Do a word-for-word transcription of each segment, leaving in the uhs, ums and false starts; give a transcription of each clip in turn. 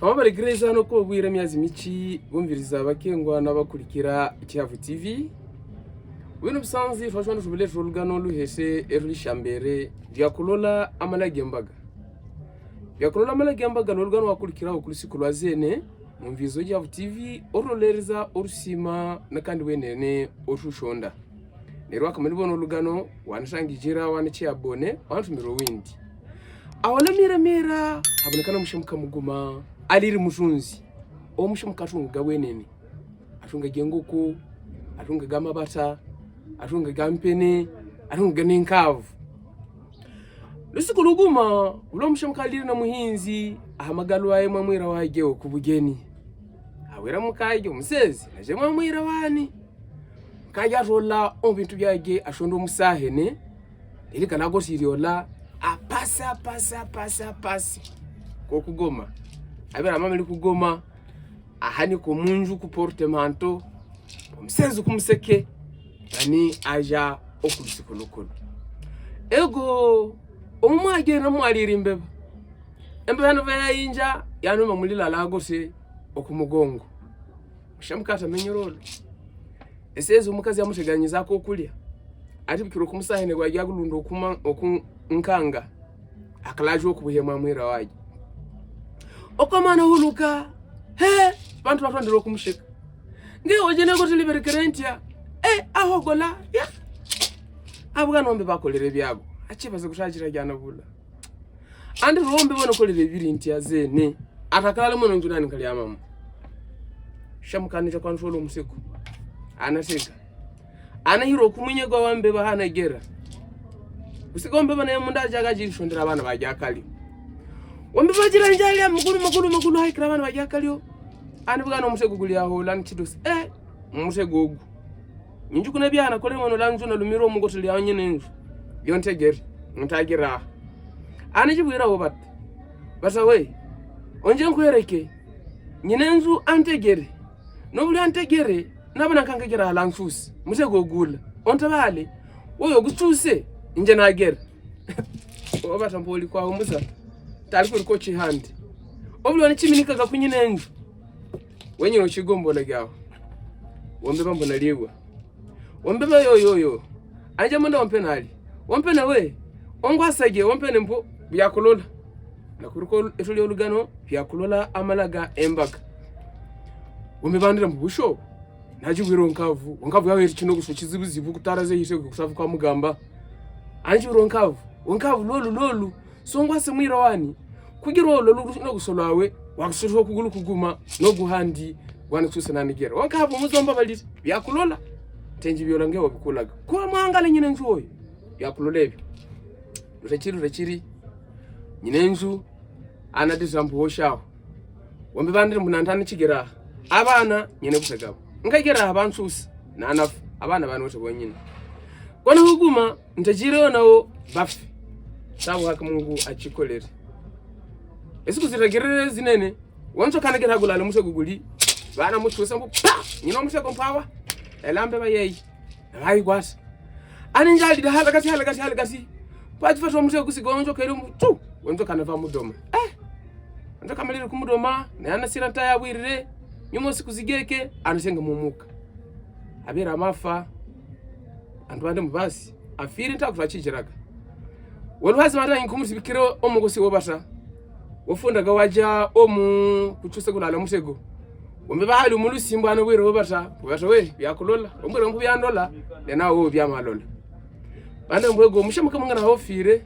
Pama bale greza no ko wira miazi michi, gumviriza bakengwa na bakulikira Kihavu T V. Wino busanzi, fashwana tubile tulugano luhese eruli shambere, Vyakulola Amalagi Embaga. Vyakulola Amalagi Embaga, lolugano wakulikira okulusi kulwa zene, mumvizo Kihavu T V, orolereza, orusima, na kandi wenene, orushonda. Nerwa kamani bono lugano, wana sangi jira, wana chia bone, wana tumiro windi. Aola mira mira, habana kana mushamuka muguma, aliri musunzi. O mushamuka tunga wenene. Atunga gengoku, atunga gamabata, atunga gampene, atunga nenkavu. Lusuku luguma, ulo mushamuka aliri na muhinzi, ahamagalu ae mamwira wage o kubugeni. Awira muka ae ge o musezi, na je mamwira wani. Ka ya rola o bintu ya ge ashondo musahene. Ili kana go siri ola. A pasa, pasa, pasa, pasa. Ko kugoma. Abera mama li kugoma. Ahani ko munju ku portemanto. Ko msezu ku mseke. Ani aja o ku sikolokolo. Ego. O mama ge na mwali rimbe. Embe hano vea inja. Ya no mamuli la lago se. O ku mugongo. Mushamuka ata menyorolo. Ese ezo mukazi amuteganyiza ko kulia. Ati bikiro kumusahene gwa ya gulundo kuma oku nkanga. Akalaji oku buhe mamwira wagi. Oko mana huluka. He, bantu batondero kumushika. Nge ojene go tuli beri kerentia. E, aho gola. Ya. Abuga no mbe bakolere biago. Achi basa kutajira jana bula. Ande rombe wana kole de biri ntia zene. Atakala mono njuna ni kali amamu. Shamu kani ja kwan solo museko. Ana seka. Ana hiro kumunye gwa wambe ba hana gera. Usiko mbe bana ya munda jaga jiri shondera bana ba jakali. Wambe ba jira njali ya mukulu, mukulu, mukulu hai kira bana ba jakali yo. Ana buga no museko guli ya ho lan chidos. Eh, museko gu. Ninju kuna bia na kole mono lanju na lumiro mugo tuli ya onye nenju. Yonte geri, nta gera. Ani jibu ira obat. Basa we. Onje nkuereke. Nyinenju ante geri. No buli ante geri. Na bana kanka gera lansus. Muse go gula. Onta bale. Oyo gutuse. Inje na geri. Obat ampoli kwa umusa. Tali kuri kochi handi. Obuli wani chiminika ga kunyinenju. Wenyi no chigombo na gawa. Wambe bambo na liwa. Wambe ba yo, yo, yo. Anja manda wampena ali. Wampena we. Ongwa sage, wampena mpo. Biakulola. Na kuruko etuli olugano. Biakulola amalaga embaka. Wambe bandira mpo busho. Naji wiro nkavu. Wankavu yawe chinogu so chizibu zibu kutara ze hise kusafu kwa mugamba. Anji wiro nkavu. Wankavu lolu, lolu. Songwa se mwira wani. Kugiro lolu no kusolo awe. Wakusolo kugulu kuguma. No guhandi. Wana kususa na nigera. Wankavu muzomba balita. Biakulola. Tenji biola nge wabikulaga. Kwa mwangala nyinenju oyo. Biakulola ebi. Rechiri, rechiri. Nyinenju. Ana de zambu oshao. Wambe bandira muna ntana chigera. Abana, nyene busagabo. Nka gera abansus. Na anaf. Abana bana wata bonyina. Kona huguma. Ntajire ona o bafi. Sabu haka Mungu achikolere. Esiku zira gerere zinene. Wancho kana gera gula le musa guguli. Bana musu sambu. Pa! Nyino musa kompawa. Elambe ba yei. Ai gwas. Ani njali da halagasi, halagasi, halagasi. Pati fato musa gusi go wancho kere mu. Tu. Wancho kana va mudoma. Eh. Wancho kamali ku mudoma. Ne ana sira ta ya wirire. Nyumo siku zigeke. Ana senga mumuka. Abira mafa. Antu ande mubasi. Afiri nta kutachi jiraka. Welu hazi mata inkumu sibikiro omo gosi obasa. Wafunda gawaja omu kuchusa kulala musego. Wambe bahali umulu simba no wiro obasa. Obasa we, biakulola. Wambe rombu biandola. Nena o biamalola. Bande mbwe go musha muka mungana hofire.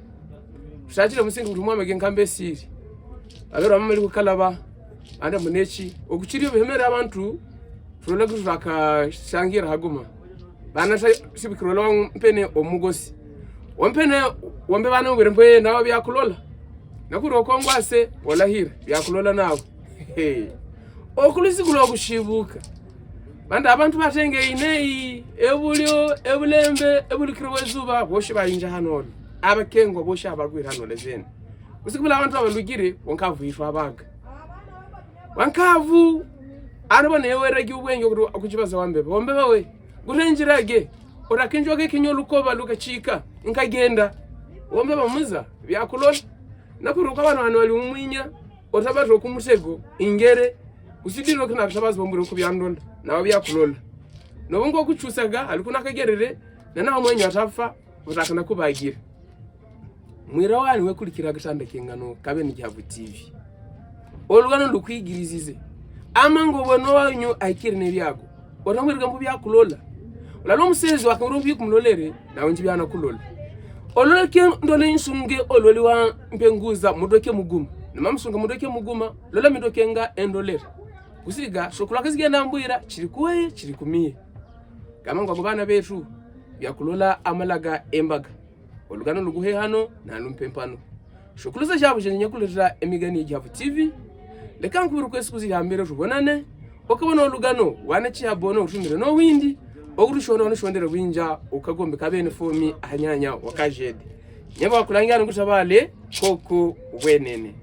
Tutajira musingi kutumwa mege nkambe siri. Abera mama liku kalaba. Ande munechi. Okuchiri yo behemere abantu. Tulola kutu raka shangira haguma. Bana sa sibi kulola wampene omugosi. Wampene, wambe bana wire mbwe nawa biakulola. Nakuru okongwase, olahira, biakulola nawa. Hey. Okulusi kulo kushibuka. Banda abantu batenge inei, ebulio, ebulembe, ebuli kiro wezuba, boshi ba inja hanoli. Abakengwa, boshi abagwira hanoli zeni. Usiku bila abantu abalugire, wankavu ifu abaga. Wankavu, ano bane ewe regi ubwengi okuchibaza wambe, wambe bawe. Gurenjirage, ora kinjo ke kinyo lukoba luka chika, nkagenda. Wambe bamuza, biakulola. Nakuru kwa bana wanu wali umwinya. Otabato ku musego ingere, usidiro kana tabazi bomburo ku biandola, na wa bia kulola. No bongo ku chusaga, aluku na kagerere, na na mwenye atafa, utakana ku bagira. Mwira wani we kulikira gatanda kengano, kabe ni Gihavu T V. Olugano lukwigirizize. Amango wano wa nyo aikire ne biago. Ora mwiri gambu bia kulola. Ola lo musezi wa kamuru bi kumulolere, na wenji bia na kulola. Olola ke ndole nsunge ololi wa mpenguza mudoke muguma. Na mamusunga mudoke muguma, lola midoke nga endolere. Kusiga, shokula kazige na mbuira, chirikuwe, chirikumie. Kama ngwa gobana betu, bia kulola amalaga embaga. Olugano luguhe hano, na lumpempano. Shokulusa shabu shenye kuleta emigani Gihavu T V. Lekan kuburu kwe sukuzi ya mire rubonane. Okabono olugano, wane chi abono, utumire no windi. Oguru shono no shondere winja, okagombe kabene fomi, ahanyanya, wakajede. Nyeba kulangia no kutabale, koko wenene.